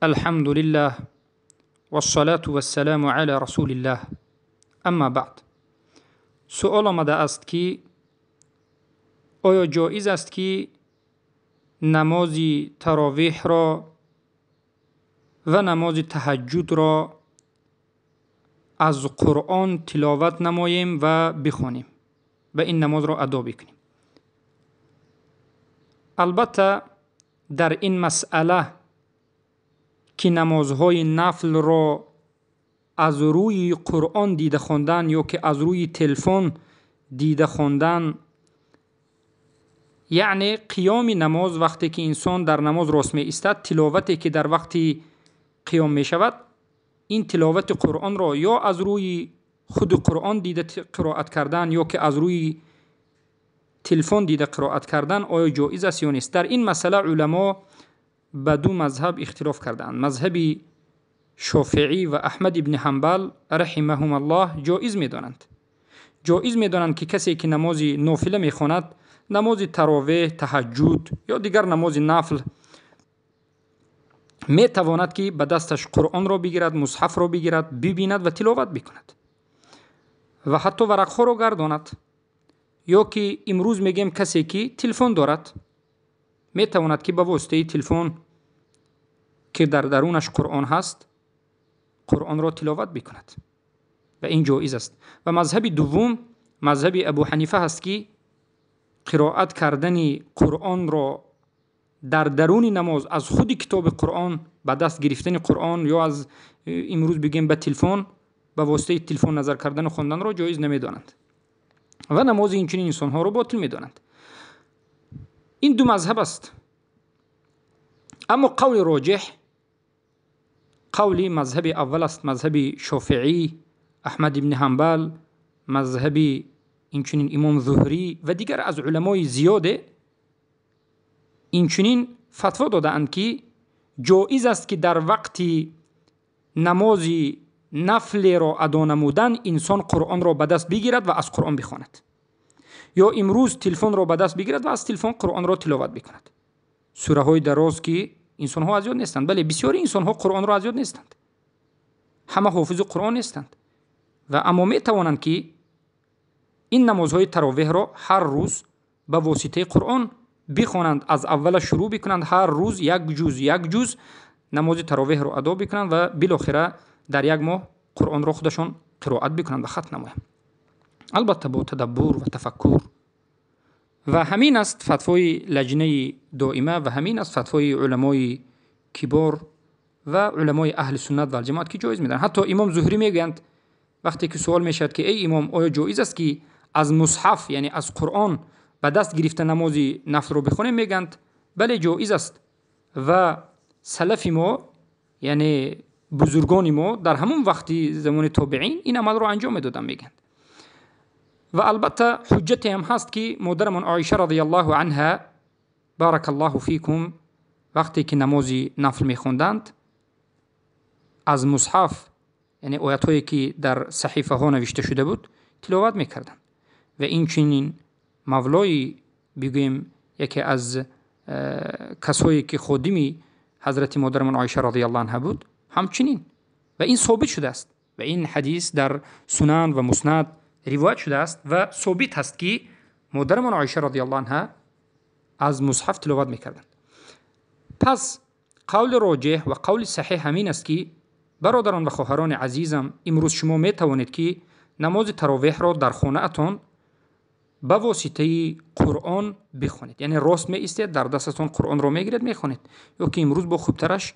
الحمد لله والصلاة والسلام على رسول الله اما بعد. سؤال آمده است که آیا جایز است که نماز تراویح را و نماز تهجد را از قرآن تلاوت نماییم و بخوانیم و این نماز را ادا بکنیم؟ البته در این مسئله که نمازهای نفل را از روی قرآن دیده خواندن یا که از روی تلفن دیده خواندن، یعنی قیام نماز وقتی که انسان در نماز راست می ایستد، تلاوتی که در وقتی قیام می شود، این تلاوت قرآن را یا از روی خود قرآن دیده قرائت کردن یا که از روی تلفن دیده قرائت کردن آیا جایز است یا نیست؟ در این مسئله علما به دو مذهب اختلاف کردند. مذهب شافعی و احمد ابن حنبل رحمهم الله جایز میدانند. جایز میدانند که کسی که نماز نافله میخواند، نماز تراویح، تهجد یا دیگر نماز نفل، میتواند که به دستش قرآن را بگیرد، مصحف را بگیرد، ببیند و تلاوت بکند و حتی ورقها را گرداند. یا که امروز میگیم کسی که تلفن دارد میتواند که به واسطه تلفن که در درونش قرآن هست قرآن را تلاوت بکند و این جایز است. و مذهب دوم مذهب ابو حنیفه هست که قرائت کردن قرآن را در درون نماز از خود کتاب قرآن، به دست گرفتن قرآن یا از امروز بگیم به تلفن، به واسطه تلفن نظر کردن و خواندن را جایز نمیدانند و نماز این چنین انسانها را باطل میدانند. این دو مذهب است. اما قول راجح قول مذهب اول است، مذهب شافعی، احمد ابن حنبل، مذهب این چنین امام ظهری و دیگر از علمای زیاده این چنین فتوا دادند که جایز است که در وقت نماز نفل را ادا نمودن انسان قرآن را به دست بگیرد و از قرآن بخواند، یا امروز تلفن را به دست بگیرد و از تلفن قرآن را تلاوت بکند. سوره های دراز که انسان ها از یاد نیستند، بله بسیاری انسان ها قرآن را از یاد نیستند، همه حافظ قرآن نیستند و اما می توانند که این نمازهای تراویح را هر روز به واسطه قرآن بخوانند، از اول شروع بکنند، هر روز یک جز یک جز نماز تراویح را ادا بکنند و بالاخره در یک ماه قرآن را خودشان قرائت بکنند و ختم نمایند، البته با تدبر و تفکر. و همین است فتوای لجنه دائمه و همین است فتوای علمای کبار و علمای اهل سنت و الجماعت که جایز میدن. حتی امام زهری میگویند وقتی که سوال میشد که ای امام آیا جایز است که از مصحف یعنی از قرآن به دست گرفته نماز نفل رو بخونیم، میگند بله جایز است. و سلف ما یعنی بزرگان ما در همون وقتی زمان تابعین این عمل رو انجام میدادن میگند. و البته حجت هم هست که مادرمان عایشه رضی الله عنها بارک الله فیکم وقتی که نماز نفل میخوندند از مصحف یعنی آیت هایی که در صحیفه ها نوشته شده بود تلاوت میکردند و این چنین مولای بگوییم یکی از کسایی که خادمی حضرت مادرمان عایشه رضی الله عنها بود همچنین، و این ثابت شده است و این حدیث در سنن و مسند روایت شده است و ثابت است که مادرمان عایشه رضی الله عنها از مصحف تلاوت میکردند. پس قول راجح و قول صحیح همین است که برادران و خواهران عزیزم امروز شما می توانید که نماز تراویح را در خانه اتان به واسطه قرآن بخوانید، یعنی راست می ایستید در دستتان قرآن را میگیرید میخوانید، یا که امروز با خوبترش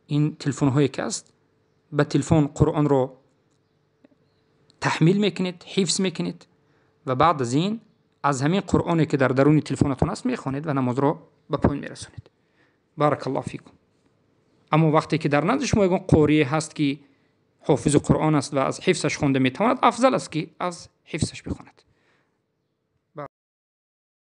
این تلفن هایی که است به تلفن قرآن را تحمیل میکنید، حفظ میکنید و بعد از این از همین قرآنی که در درون تلفنتان است میخوانید و نماز را به پایان میرسانید. بارک الله فیکم. اما وقتی که در نزد شما یک قاری هست که حافظ قرآن است و از حفظش خوانده میتواند، افضل است که از حفظش بخواند.